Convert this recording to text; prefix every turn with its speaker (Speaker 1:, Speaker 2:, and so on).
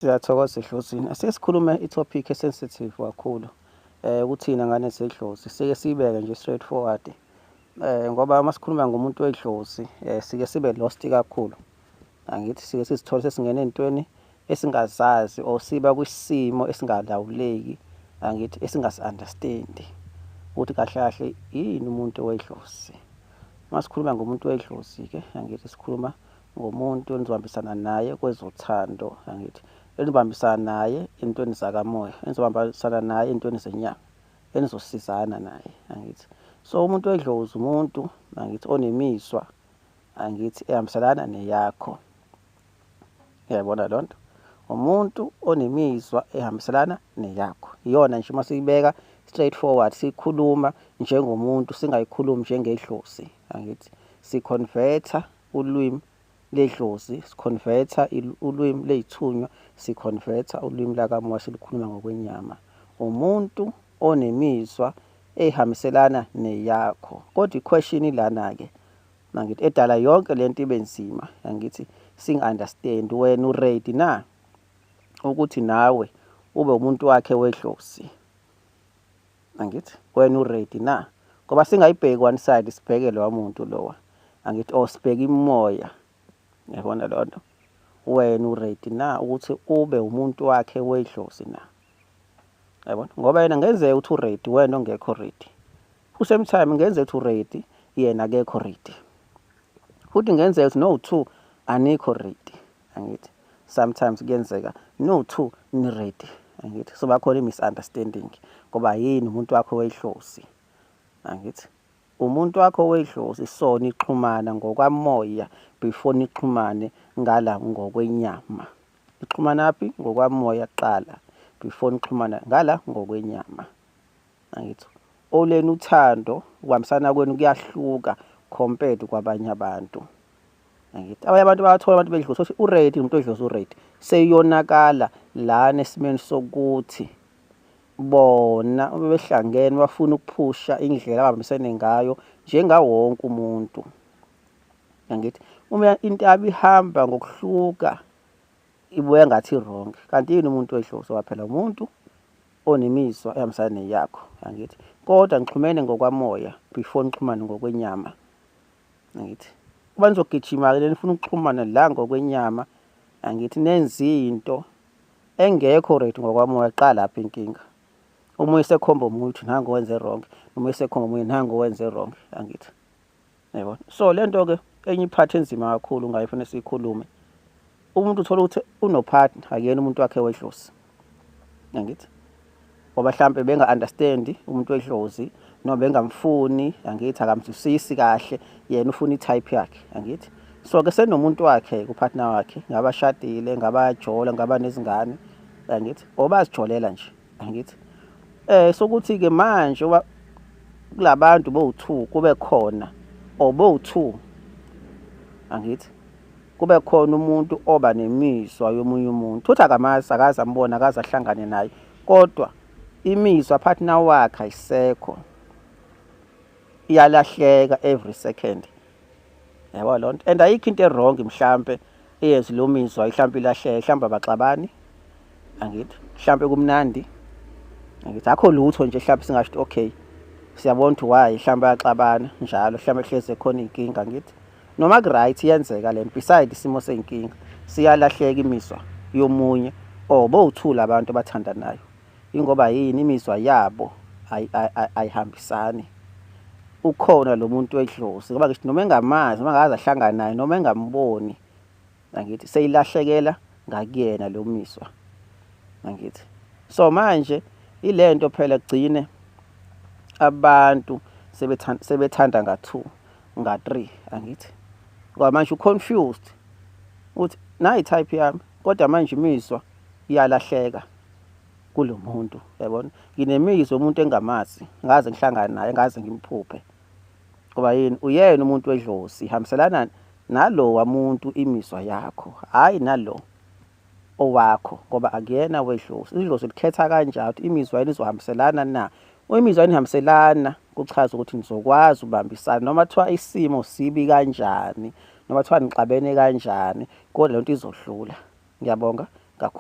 Speaker 1: Siyathokoza edlozini. Asike sikhulume i-topic e-sensitive kakhulu kuthina ngane zedlozi. Sike siyibeke nje straight forward. Ngoba uma sikhuluma ngomuntu wedlozi sike sibe lost kakhulu. Angithi sike sizithole sesingena ey'ntweni esingazazi or siba kwisimo esingalawuleki, angithi esingasi-understand-i ukuthi kahle kahle yini umuntu wedlozi. Uma sikhuluma ngomuntu wedlozi-ke, angithi sikhuluma ngomuntu enizohambisana naye kwezothando, angithi enizobambisana naye ey'ntweni zakamoya, enizobambisana naye ey'ntweni zenyama, enizosizana naye, angithi. So umuntu wedlozi umuntu, angithi, onemizwa, angithi, ehambiselana neyakho. Uyayibona leyo nto? Umuntu onemizwa ehambiselana neyakho. Iyona nje uma siyibeka straight forward, siyikhuluma njengomuntu, singayikhulumi njengedlozi, angithi. Si-convert-a ulwimi ledlozi, si-convert-a ulwimi ley'thunywa, si-convert-a ulwimi lakamoya, silukhuluma ngokwenyama. Umuntu onemizwa ehambiselana neyakho. Kodwa i-question ilana-ke, angithi, edala yonke lento ibe nzima, angithi singa-understand, wena u-ready na ukuthi nawe ube umuntu wakhe wedlozi? Angithi wena u-ready na? Ngoba singayibheki one side, sibheke lowa muntu lowa, angithi, or sibheke imimoya. Uyabona leyo nto? Wena u-ready na ukuthi ube umuntu wakhe wedlozi na? Yabona? Ngoba yena kungenzeka ukuthi u-ready, wena ongekho ready. Same time kungenzeka ukuthi u-ready, yena akekho ready. Futhi kungenzeka ukuthi no-two anikho ready, angithi. Sometimes kuyenzeka no-two ni-ready, angithi. So bakhona i-misunderstanding ngoba yini umuntu wakho wedlozi, angithi. Umuntu wakho wedlozi, so nixhumana ngokwamoya before nixhumane ngala ngokwenyama. Nixhumanaphi? Ngokwamoya kuqala before nixhumana ngala ngokwenyama, angithi. Olenu uthando, ukuhambisana kwenu kuyahluka compared kwabanye abantu, angithi. Abanye abantu bayathola abantu bedlozi ukuthi u-ready, umuntu wedlozi u-ready, seyonakala lana esimeni sokuthi bona uma behlangene bafuna ukuphusha indlela abahambisene ngayo njengawo wonke umuntu, angithi. Uma into yabo ihamba ngokuhluka ibuya ngathi i-wrong, kanti yini umuntu wedlozi? Ngoba phela umuntu onemizwa ehambisana neyakho, angithi, kodwa nixhumene ngokwamoya before nixhumane ngokwenyama, angithi. Uma nizogijima-ke nifuna ukuxhumana la ngokwenyama, angithi, nenze into engekho ready ngokwamoya, qala lapho inkinga. Omunye esekhomba omunye ukuthi nangu wenze wrong, nomunye esekhomba omunye nangu wenze wrong, angithi. Yabona? So le nto-ke enye i-part enzima kakhulu ngayo fanele siyikhulume. Umuntu uthola ukuthi uno-partner, akuyena umuntu wakhe wedlozi, angithi. Ngoba hlampe benga-understand umuntu wedlozi noma bengamfuni, angithi, akamzwisisi kahle, yena ufuna i-type yakhe, angithi. So-ke senomuntu wakhe, u-partner wakhe, ngabe ashadile, ngabe ayajola, ngabe nezingane, angithi, or bayazijolela nje, angithi. Sokuthi-ke manje kulabantu bowu-two kube khona or bowu-two, angithi, kube khona umuntu oba nemizwa yomunye umuntu, futhi akamazi, akaze ambone, akaze ahlangane naye, kodwa imizwa partner wakhe ayisekho, iyalahleka every second. Yabo leyo nto? And ayikho into e-wrong mhlampe eyenza leyo mizwa mhlampe ilahleke, mhlampe abaxabani, angithi, mhlampe kumnandi, angithi, akho lutho nje mhlampe singasho ukuthi okay, siyabona ukuthi why mhlampe bayaxabana njalo, mhlampe hlezi khona iy'nkinga, angithi. Noma ku-right iyenzeka lento, beside isimo sey'nkinga, siyalahleka imizwa yomunye or bowu-two labantu abathandanayo. Ingoba yini? Imizwa yabo ayihambisani. Ukhona lo muntu wedlozi, ngoba ngisho noma engamazi, noma engakaze ahlangane naye, noma engamboni, angithi, seyilahlekela ngakuyena leyo mizwa, angithi. So manje ilento phela kugcine abantu sebethanda nga-two, nga-three, angithi. Ngoba manje u-confused ukuthi nayi i-type yami, kodwa manje imizwa iyalahleka kulo muntu, uyabona. Nginemizwa yomuntu engingamazi, ngikaze ngihlangane naye, engikaze ngimphuphe. Ngoba yini? Uyena umuntu wedlozi, ihambiselana nalowa muntu imizwa yakho, hhayi nalo owakho, ngoba akuyena wedlozi. Idlozi likhetha kanjalo ukuthi imizwa yenu izohambiselana na. Uma imizwa yenu ihambiselana, kuchaza ukuthi nizokwazi ukubambisana noma kuthiwa isimo sibi kanjani, noma kuthiwa nixabene kanjani, kodwa lento izodlula. Ngiyabonga kakhulu.